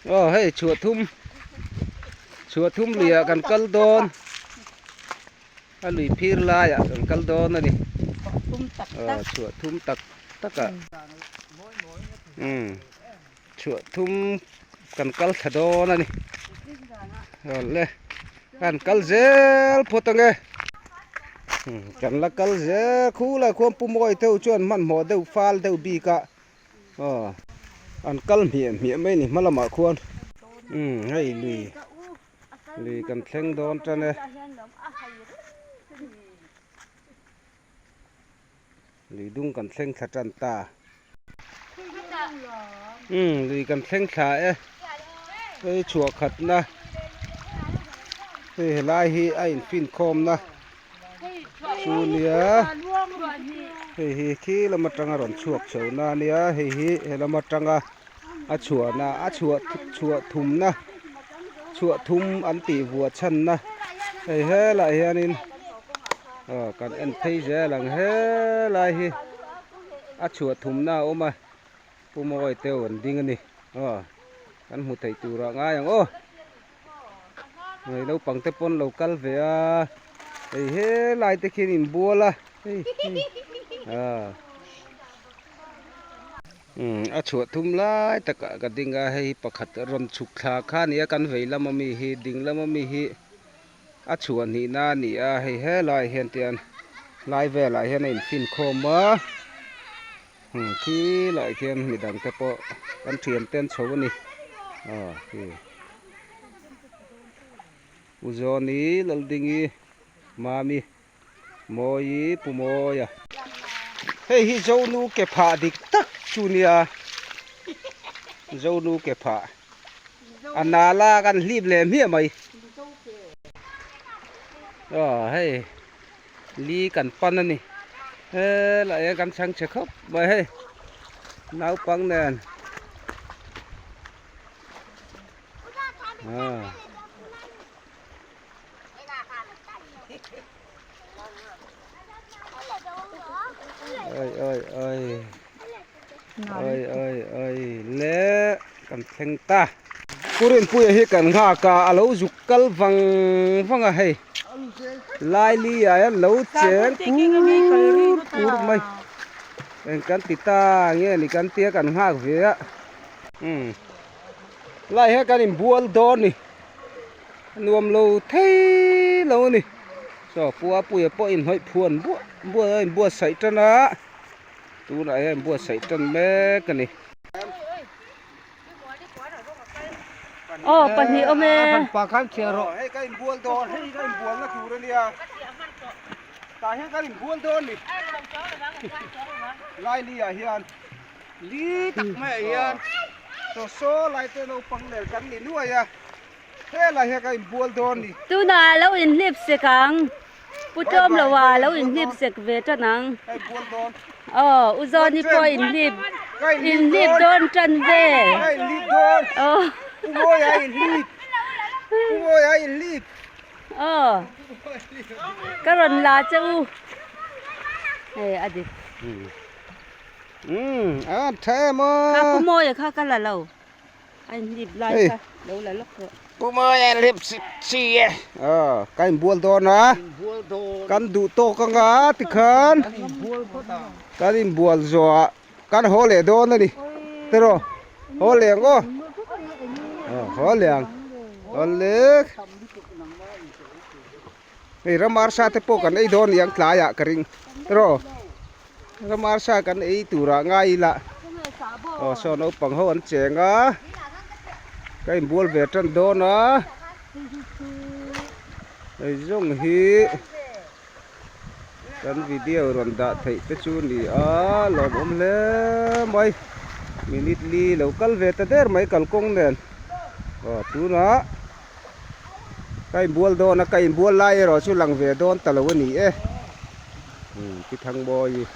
Aw hei chhuah thum chhuah thum luiah kan kal dawn a lui phir laiah kan kal dawn a ni aw chhuah thum tak tak ah umm chhuah thum kan kal thla dawn a ni aw le kan kal zel phawt ang e kan la kal zel khulai khuan pu mawi deuh chuan hmanhmawh deuh fal deuh bik a. Aw an kal hmiah hmiah mai a ni hma lamah khuan umm hei lui lui kan thleng dawn tan e lui dung kan thleng thla tan ta umm lui kan thleng thla e hei chhuah khatna hei helai hi a infinkhawmna. Chu nia hei hi khi lam atanga rawn chhuak chho na ania hei hi he lam atanga a chhuahna a chhuah chhuah thumna chhuah thum an tih vuah chhanna hei helaiah hianin aw kan en phei zel ang helai hi a chhuah thumna a awm a Pu Mawi te an ding a ni aw kan hmu theih turah ngai ang aw. Hei naupang te pawn lo kal ve a hei helai te khian in bual a hei hei ah umm a chhuah thum lai takah ka ding a hei pakhat rawn chhuk thla kha a ni a kan vei lama mi hi ding lama mi hi a chhuah hnihna a ni a hei helai hian tian lai velah hian a infinkhawm a umm khilaiah khian midang te pawh kan thian te an chho a ni aw khi U Zawni Laldingi Mami Mawi Pu Mawia hei hi Zonu ke phah dik tak chu nia Zonu ke phah a nala kan hlip leh hmiah mai aw hei. Li kan pan a ni helaiah hian kan chhang chhe khawp mai hei naupang nen ah oi oi oi oi oi oi le kan thleng ta Purinpuia hi kan nghak a a lo zuk kal vang vang a hei. Laili ah hian lo cheng pur pur mai eng kan ti ta nge ni kan tia kan nghak ve a umm lai hian kan inbual dawn ni nuam lo thei lo a ni saw pua puia pawh inhnawih phuan buah buah a inbuatsaih tan a tunah hian inbuatsaih tan mek a ni. Aw pahnih awm e. Pa khan chhiar rawh. Hei ka inbual dawn, hei ka inbualna tur a nia. Tah hian kan inbual dawn ni. Laili ah hian li tak maiah hian saw saw lai te naupang nen kan ni nuai a. Helai hian ka inbual dawn ni. Tunah lo inhlip sek ang. Pu tlawm lo a lo inhlip sek ve tan ang. Aw u Zawni pawh inhlip inhlip dawn tan ve. Ka inhlip dawn. Aw. Pu Mawia inhlip. Pu Mawia inhlip. Aw. Ka rawn la che u. Hei a dik. Um a tha em aw. Kha Pu Mawia kha ka la lo. A inhlip lai kha lo la lawk rawh. Pu Mawia inhlip si e. Aw ka inbual dawn a. Kan duh tawk anga tikhan kan inbual zawhah kan haw leh dawn a ni. Tiraw haw leh ang aw. Aw haw leh ang. Haw leh. Hei ramar sa te pawh kan ei dawn ni ang tlaiah ka ring. Tiraw. Ramar sa kan ei turah ngai ila aw saw naupang ho an cheng a ka inbual ve tan dawn a hei zawng hi kan video rawn dah theih te chu ni a lawmawm hle mai minute li lo kal ve ta der mai kalkawng nen aw tunah. Ka inbual dawn a, ka inbual lai erawh chu lang ve dawn ta lo a ni e. Umm Pi Thangbawi.